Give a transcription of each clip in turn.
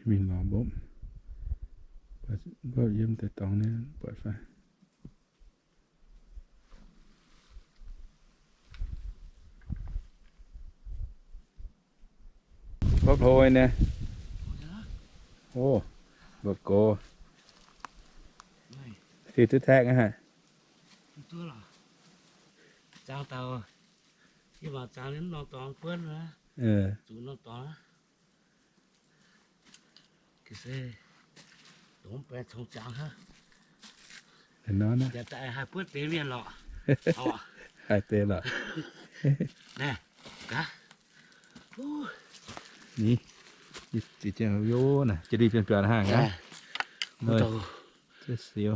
Mingh lorz mbopv, mbopv yiem deix dorngx nyei buatc fai. Mbopv hlo nyei. O, mbopv gox. Fiuv duqv taekv aqv. Zaang dauh, yie mangc zaang norm dorngx buonv, zuqc norm dorngx. Ga'se dongh baeng congx jangx hnangv. Nor naaiv daaih haih buonv deix mienh lorqc. Haih deix lorqc. Naaiv, gaax. Ni, yie ziouc yo naaic, jiex lui bienx biauc hnangv aqv. Siou.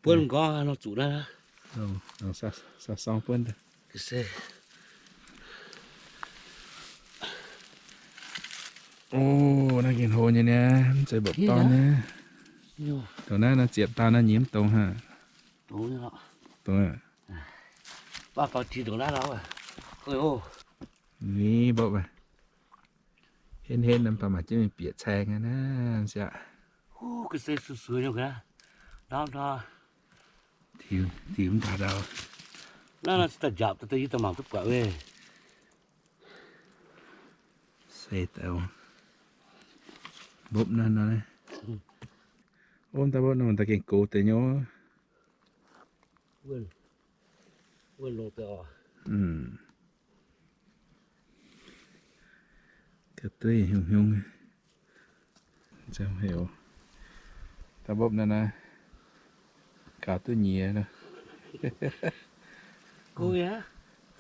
Buonv nqorngv nor zuqc naaiv. Sa sorng buonv daaih. O, naaiv gengh hlo nyei niaa, mv zeiz mbopv dorn nyei. Dongh naaiv nor ziepc dauh naaiv nyei mv dongz hnangv. Dongz aqv. Ni mbopv, henv henv nor baac maaih jienv mingh bieqc caeng aqv naaiv siaqv. Tiux mv taux ndau. Se daaih mbopv naaiv nor, mv daaih mbopv naaiv daaih gengh gox deix nyei. Ga'dueiv hnyungx hnyungx. Daaih mbopv naaiv naaiv, gaux duqv nyiex.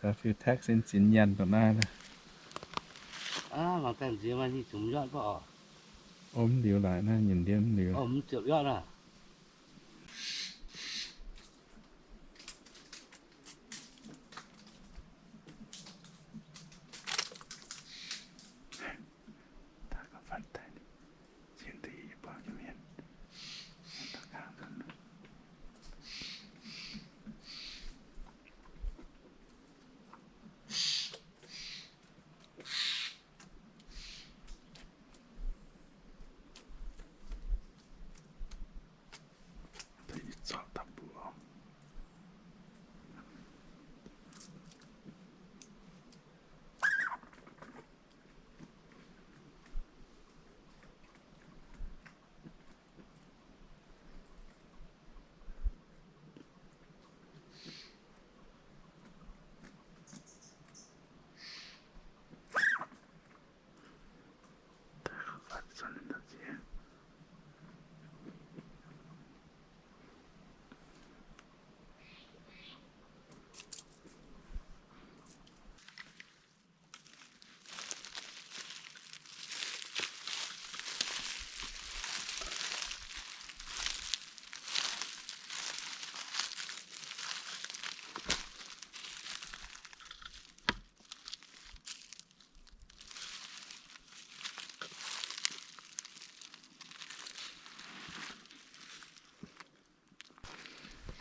Daaih fiuv taekv sin zinx nyaanh dongh naaiv. O, mv liuz laaix naaiv, nyunc ndiev mv liuz.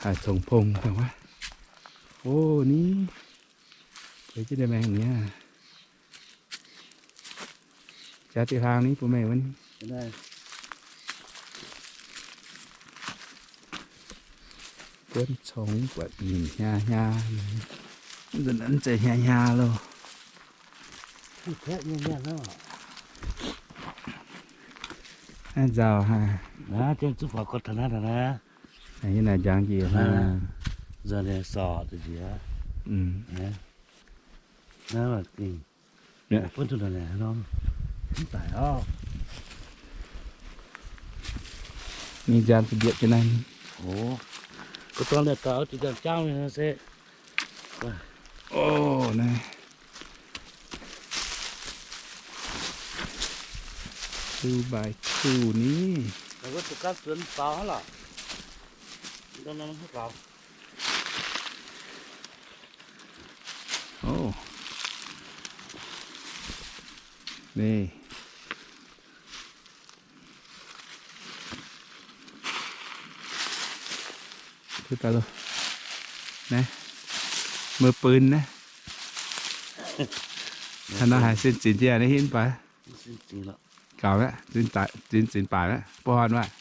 Haaix congx pong daaih wuov. O, ni, jiex jienv deix maengx mi'aqv. Jaax diuh hlaang ni bun meih wuov ni. Buonv congx buatc nyinc hnyangx hnyangx, mv zeiz hnyangx hnyangx loh. Naaiv nzauh haic. Yie naaic njang njiec. Mingh nzan mbietc jienv naaiv. O, naaiv. Two by two ni. O, naaiv. Naaiv, mbuo bun naaiv. Haaix nor haiz sin zinx jienv naaiv hinv baac. Gaux aqv, zinh zinx baac aqv, buov horn aqv.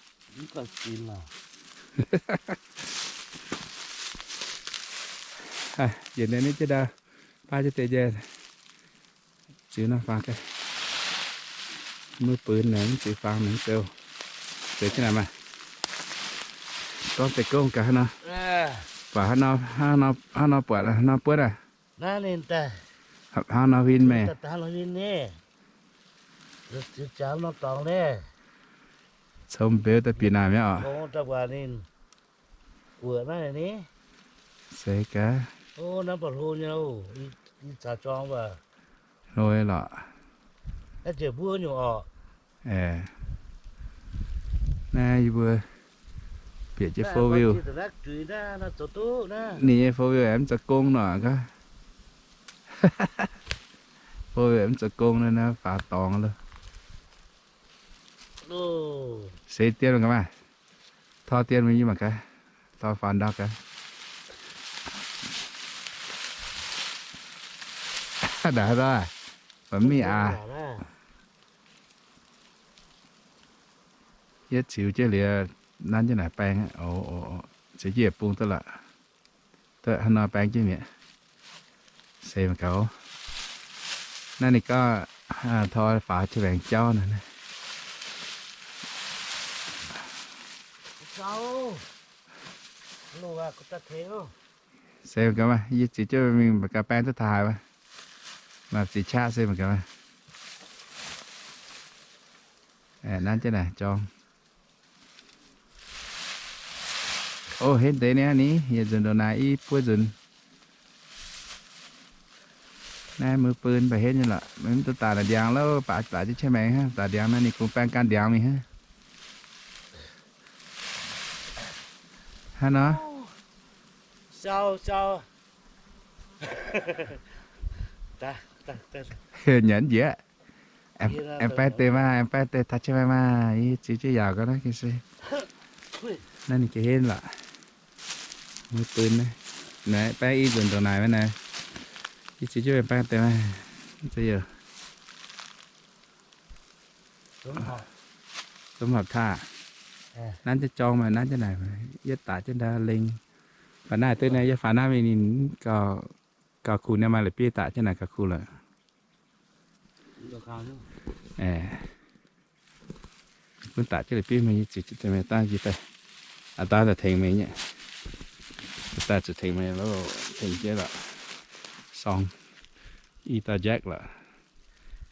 Yietc liuz nitv jienv ndau, baav jienv deix njiec, ziux nor faang gaax. Mueiz bun naaic mv ziux faang naaic zouv, zeix jienv naaic maah. Gorngv deix gong gaax hnangv nor. Buatc hnangv nor, hnangv nor buatc hnangv nor buonv aqv. Hnangv nor huin meih. Cong mbeux daaih bieqc naaic mi'aqv oc. Se gaax. Hlo lorqc. Naaiv yie mbuo bieqc jienv four wheel. Ninh nyei four wheel aengx mv zoux gong nor gaax. Four wheel aengx mv zoux gong nor, naaiv faaux dorngx loh. Seix dien mangc gaax maah. Tor dien mingh yie mangc gaax. Tor faaux ndau gaax. Naaic haaix dauh, mv mingh aqv. Yie ziux jienv liuz nanv jienv naaic baeng. Ziux jienv yietc bung duqv lorqc. Duqv hnangv nor baeng jienv mi'aqv. Se mangc gaax. Naaiv ninh gorngv tor faaux qiex maengx jauv naaic. Se mangc gaax, yie ziux jienv mingh mangc gaax baeng duqv taux haaix wuov. Maaih ziux qaqv se mangc gaax. Nanv jienv naaic jorng. O, henv deix niaa ni, yietc nzunc ndongc naaic i buo nzunc. Naaiv mueiz bun mbaac henv nyei lorqc, mv duqv daaih naaic ndiangx loh, baac daaih jienv qiex maengx hnangv, daaih ndiangx naaiv ninh kungx baeng ganh ndiangx mingh hnangv. Hnangv nor. Nyanc njiec. Aengx baeng deix maah, aengx baeng deix taux qiex maengx maah, yie ziux jienv yaauc gau naaiv gengh se. Naaiv ninh gengh henv lorqc. Mueiz bun naaiv, naaiv baeng i nzunc ndongc naaic maah naaiv. Yie ziux jienv baeng deix maah. Za'gengh zungv horpc taaih. Nanv jienv jorng maah, nanv jienv naaic, yie daaih jienv ndau lengh. Baac naaiv deix naaiv yie faaux naaiv mingh ninh gauh kuh, ninh maaih la'bieiv daaih jienv naaic gauh kuh lorqc. Gunv daaih jienv la'bieiv mingh, yie ziux jienv meih dangh yie daaih, aa, dangh daaih tengx meih nyei. Daaih zuqc tengx meih loh, tengx jienv lorqc. Sorng i dauh jack lorqc.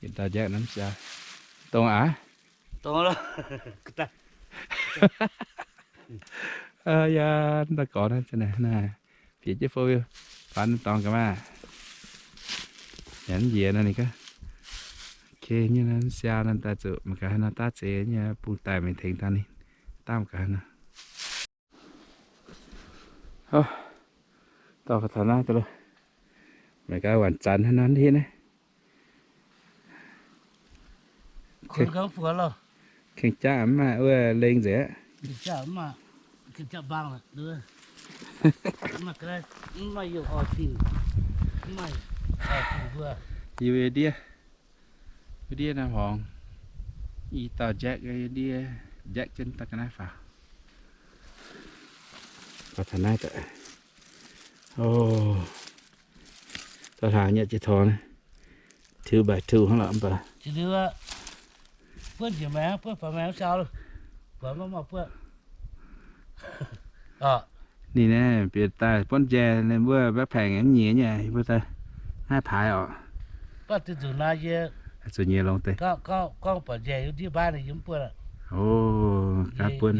I dauh jack naaiv siaa. Dongh aqv. Yaac daaih gorx naaiv, naaiv bieqc jienv four wheel faaux naaiv dorngx gaax maah. Nyanc njiec nor ninh gaax. Ok, nyei naaiv siaa naaiv daaih zuqc mangc gaax haaix nor daav zeiz nyei bung daaih mingh tengx dangh ninh daav mangc gaax haaix nor. Dorh faaux taux naaiv daaih loh. Mangc gaax waanc zanc haaix nor hitv naaiv. Kengx jaav mv maaih wuov lengh nzengc aqv. Yie ndiev, ndiev naaiv horngz, i dauh jack, ndiev jack jienv daaih ga'naaiv faaux. Faaux taux naaiv daaih. O, dorh hlaax nyatv jienv tor naaiv, two by two hnangv lorqc mv baac. Buonv njiec maengx, buonv faaux maengx saau. Ninh naaiv bieqc daaih buonv njaeh, ninh mbuo backpack mv nyiex nyei, yie mbuo daaih naaiv paaix oc. Zuqc nyiex longx deix. O, gaax buonv.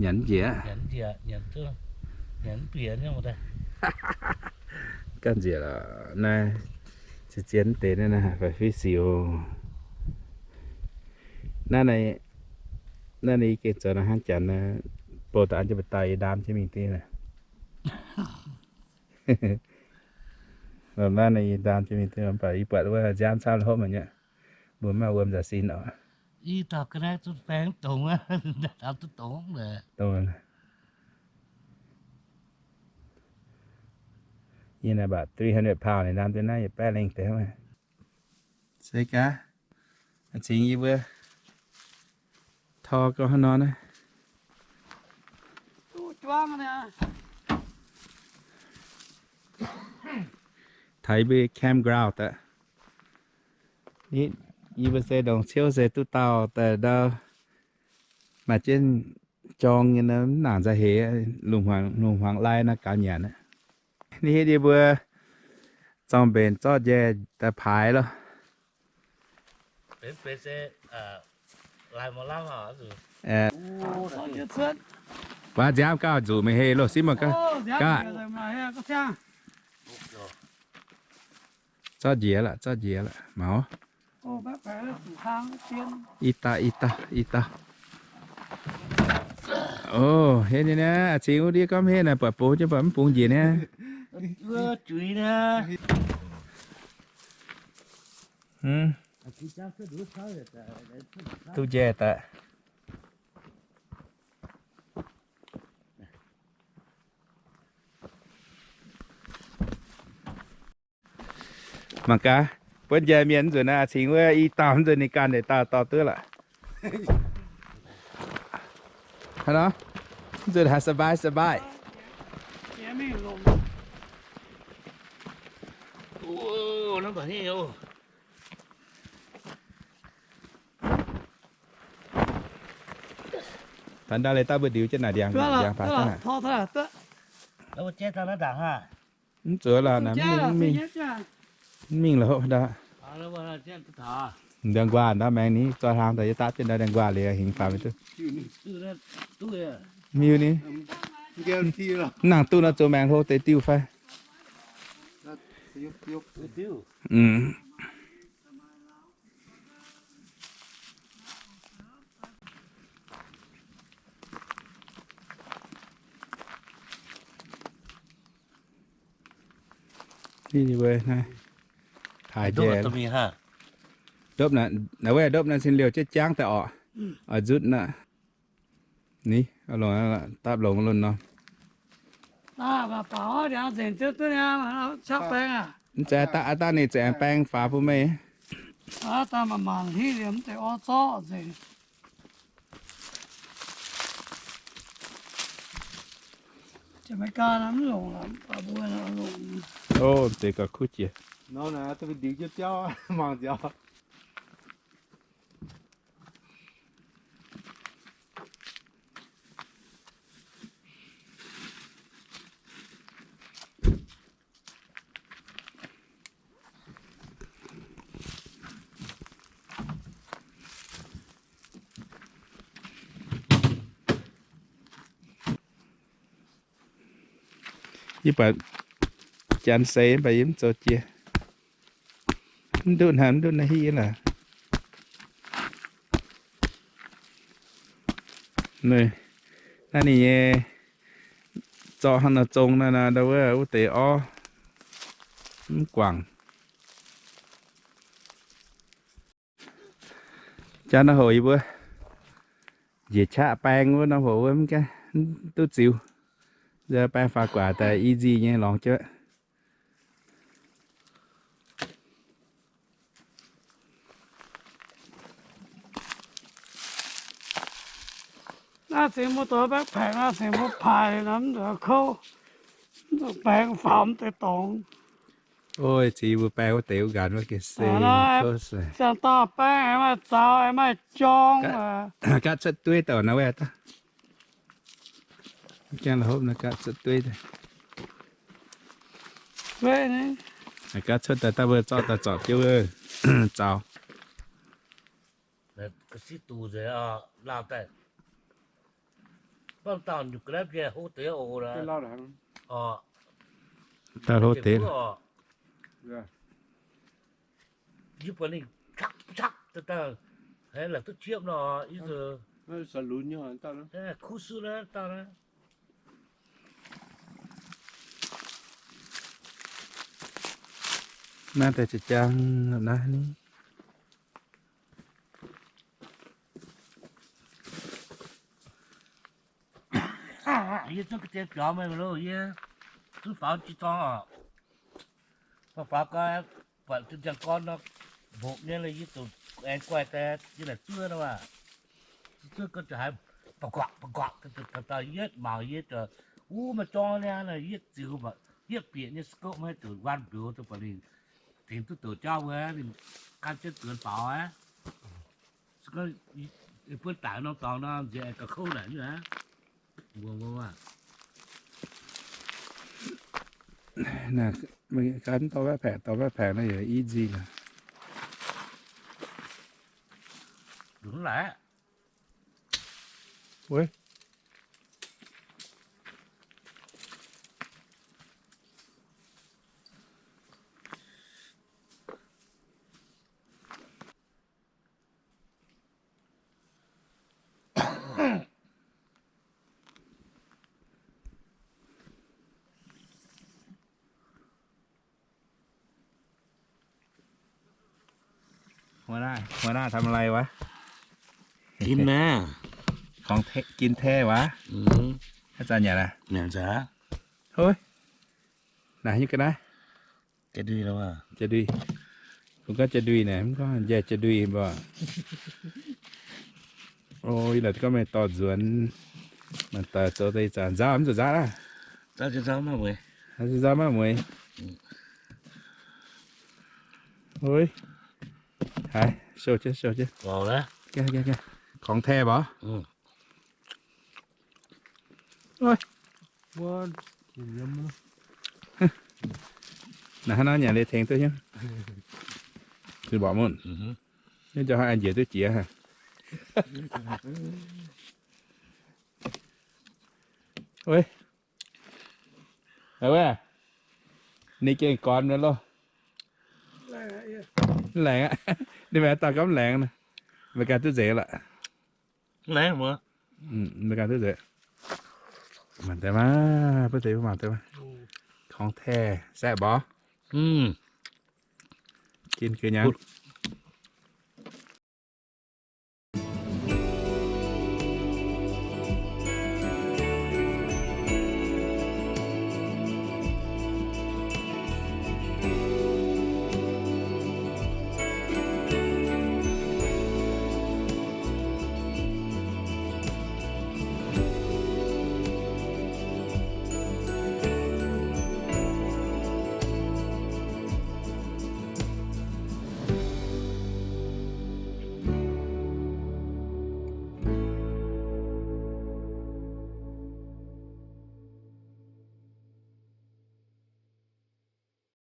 Nyanc njiec. Ganh njiec lorqc, naaiv zien-zien mv deix naaiv fai fix sic oc. Naaiv, naaiv ninh gengh zoux naaiv hnangv janx, bouh daaih an jienv mbu'ndongx yie ndaam jienv mingh div naaiv. Naaiv ninh yie ndaam jienv mingh div, mv baac yie buatc wuov nziaamv camv hopv mangc nyei. Mbuo mv maaih wuom nzauc sin oc. Yie naaiv about three hundred pound ninh ndaam jienv naaiv yietc baeqv lengh deix hnangv. Se gaax, cingx yie mbuo tor gorngv haaix nor naaiv. Taux yie mbuo campground daaih. Yie mbuo se ndongc ciouv se duqv dauh daaih ndau, maaih jienv jorng nyei nor, mv nangc nzauh heix, lungh hmuangx lai nor gaux nyanc aqv. Ni hietv yie mbuo zorng mbenc zorqv njaih daaih paaix loh. Waac nziaamv gauh nzuqc mingh hei loh, simv gaax. Zorqv njiec lorqc, zorqv njiec lorqc, maux. I dauh, i dauh, i dauh. O, henv nyei naaiv, cingx wuov ndiev gorngv henv naaic, buatc bungx jienv buatc mv bungx njiec niaa. Duqv njaih daaih. Mangc gaax, buonv njaih mienh nzunc naaiv, cingx wuov i dauh nzunc ninh ganh ndeic dauh dorh duqv lorqc. Hnangv nor, nzunc haiz สบาย สบาย. Taux ndau leiz dauh mbuo ndiux jienv naaic ndiangx, ndiangx faaux daaih. Mv zuqc lorqc, mv mingh, mv mingh lorqc ndau. Ndiangx-nquaah ndau maengx ni, zoi hlang daaih yie dapv jienv ndau ndiangx-nquaah liuz hingx faaux mingh duqv. Mv hiuv ni. Mv nangc duqv nor zoux maengx hlo deix diuh fai. Ndopv naaiv, naaiv wuov ndopv naaiv cin liouh jienv jangv daaih orqc. Oix nzutv naaiv. Ni, dapv longx lunh nor. Mv zeiz, dangh ninh za'gengh baeng faaux bun meih. O, deix gauh kuv jiex. Yie buatc janx seix mv baac yie mv zoux jiex. Mv ndutv haaix, mv ndutv naaiv hiv lorqc. Naaiv ninh nyei zorqv hnangv nor zong naaiv, ndau wuov, wuov deix orv mv guangc. Jangv norm hoc yie mbuo njiec qaqv baeng wuov norm hoc wuov mv gaengh duqv ziux. Nziex baeng faaux guaax daaih i nzih nyei lorngx jienv. Naaiv cingx mbuo dorh baeqv paeqc naaiv cingx mbuo paaix nor mv zuqc kouv, mv zuqc baeng faaux mv deix dorngx. Oi, cingx mbuo baeng wuov deix wuov nqanx wuov gengh se kouv se. Ziangh dauh baeng aengx maaih zaux aengx maaih jorng. Gaatv cuotv dueiv daaih naaiv wuov daaih. Gaatv cuotv dueiv daaih. Gaatv cuotv daaih, daaih mbuo zorqv daaih zorpc jienv wuov zaux. Ga'siv duqv nzengc, lauh daaih. Gorngv dauh nyutc ga'naaiv biei hlo deix oc. Daaih hlo deix. Yie buatc ninh caqv caqv daaih, haiz la'duqv jiepv nor, yie kuv suv naaiv dauh naaiv. Naaiv daaih ziouc jangv naaiv ni. Yie zungv ga'dien biaux meih loh, yie zungv faaux jiex zorng oc. Faaux faaux gau, buatc zinh ziangh gorn nor, Mbopv nyei la'yie zuqc aengx guaih daaih yie naaic zuov nor aac. Zuov gorngv zuqc haiz ba'guaqc ba'guaqc, yietv maux yie zuqc wuov maaih jorng niaa, yietv ziux, yietv bieqc nyei se gorngv maiv zuqc nquan mbiuz, zuqc baac ninh tengx duqv doqc jauv wuov, ninh gan jienv zuonx faaux aqv. Buonv daic norm dorngx nor, nziex aengx gauh kouv naaic nyei aqv. Gan dorh maiv paengx, dorh maiv paengx naaiv yaac i nzingh. Laaix. Huv naaiv, huv naaiv ทำอะไรวะ? กินนะ ของเท กินแท้วะ อืม อาจารย์อย่านะ เนี่ยจ้ะ เฮ้ย หนายังกันนะ จะดุยแล้วอ่ะ จะดุย ผมก็จะดุยนะ มันก็อย่าจะดุยบ่ โอ้ย เราก็ไม่ต่อสวน มันต่อโจทย์ได้จ้ะ จ้า มันจะจ้าละ จ้าจะจ้ามากเว้ย จ้าจะจ้ามากเว้ย อืม Ui. Haiz, show jienv, show jienv. Gau leh. Gau, gau, gau. Kongx teh mbuo. Ui. Naaiv hnangv nor nyanc liuz tengx duqv hiuv. Zuqc mborqc mun. Naaiv nzauh hnangv njiec duqv jiex. Ui. Aa, ninh gengh gorn nyei loh. Mv laengz aqv. Ninh mbuo daaih gorngv mv laengz nor, meih ganh duqv nzengc lorqc. Mv laengz mbuo. Meih ganh duqv nzengc. Mangc deix maah, butv deix mangc deix maah. Kongx teh saeqv mborqv. Gin ga'nyanc.